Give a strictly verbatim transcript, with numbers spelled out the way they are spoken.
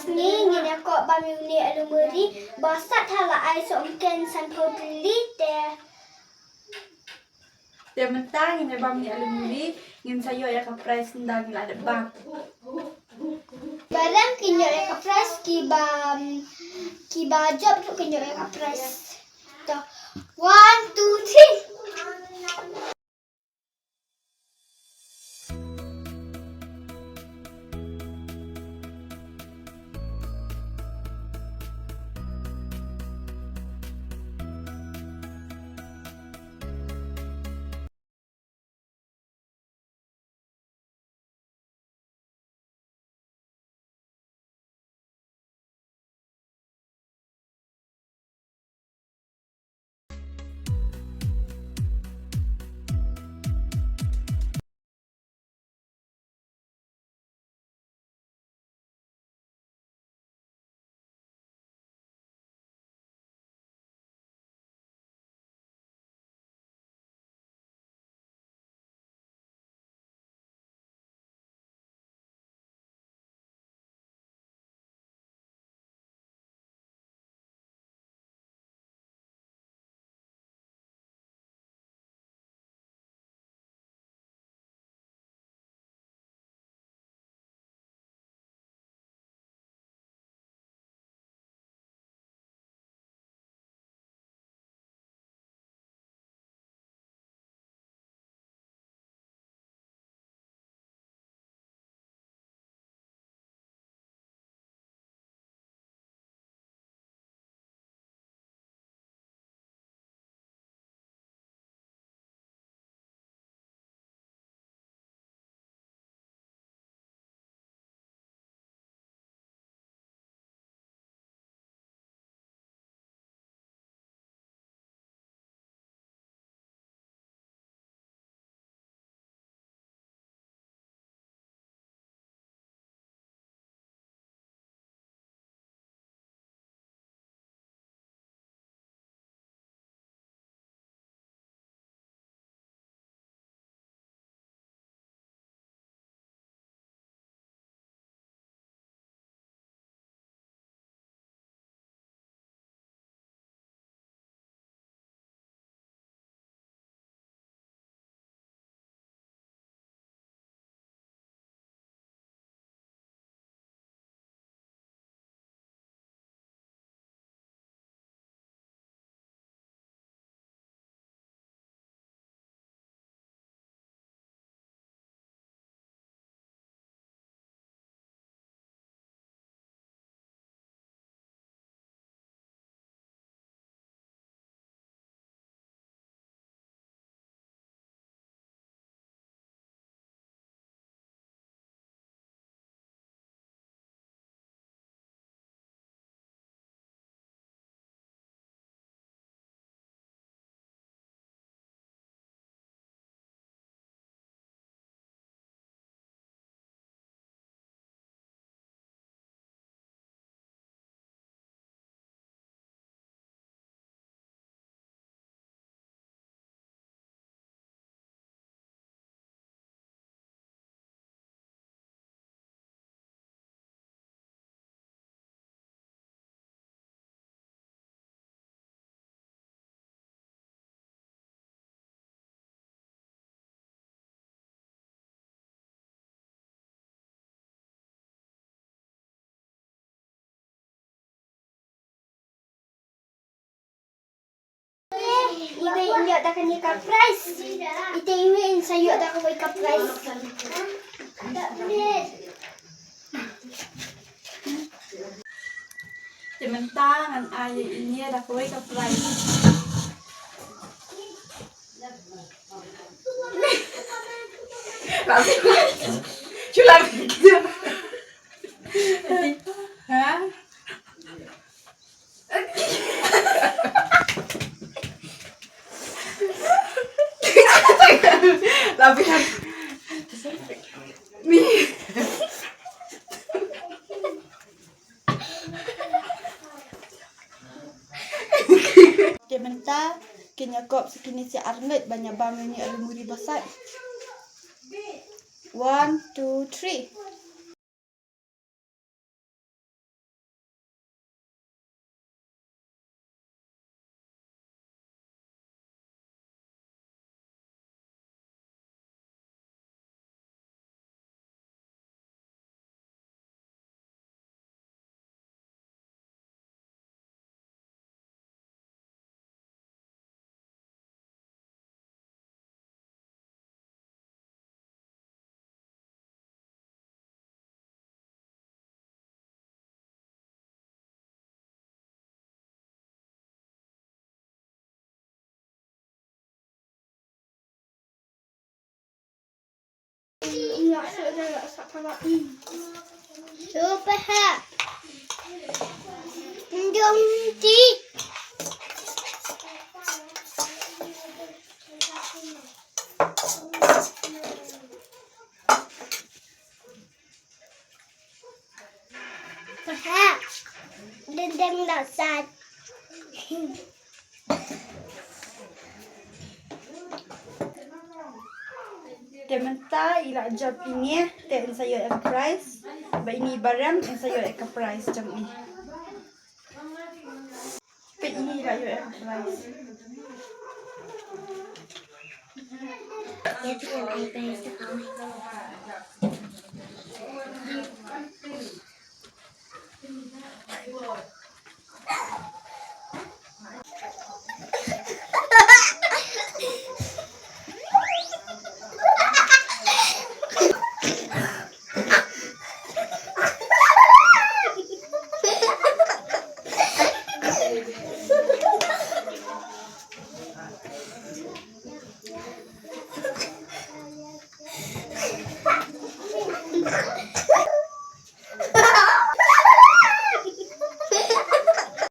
Ngi ngin ïa kop bam ïa une u alu muri ba sat ha la ai soh mken sanphew tylli te. Te mynta ngin ïa bam ïa u alu muri, ngin sa ïoh ïa ka prize ynda ngi la dep bam. Ba rem kin ïoh ïa ka prize, kiba, kiba jop ruh kin ïoh ïa ka prize. To, one, two, three. Ite in ïoh da kane ka prize. Ite in sa ïoh da kawei ka prize. Te mynta ngan ai ïa ine da kawei ka prize. Shu la. Ha? Labian. Ni. Te mynta kin ïa kop sa kine shi ar ngut ban ïa bam ïa une u alu muri ba sat. One, two, three. Super hot. Jom ti. Super hot. Dendeng dasar. Te mynta i la jop ine te yn sa ïoh ïa ka prize. Ba ine i ba rem yn sa ïoh ïa ka prize jong i. Peit ine i la ïoh ïa ka prize.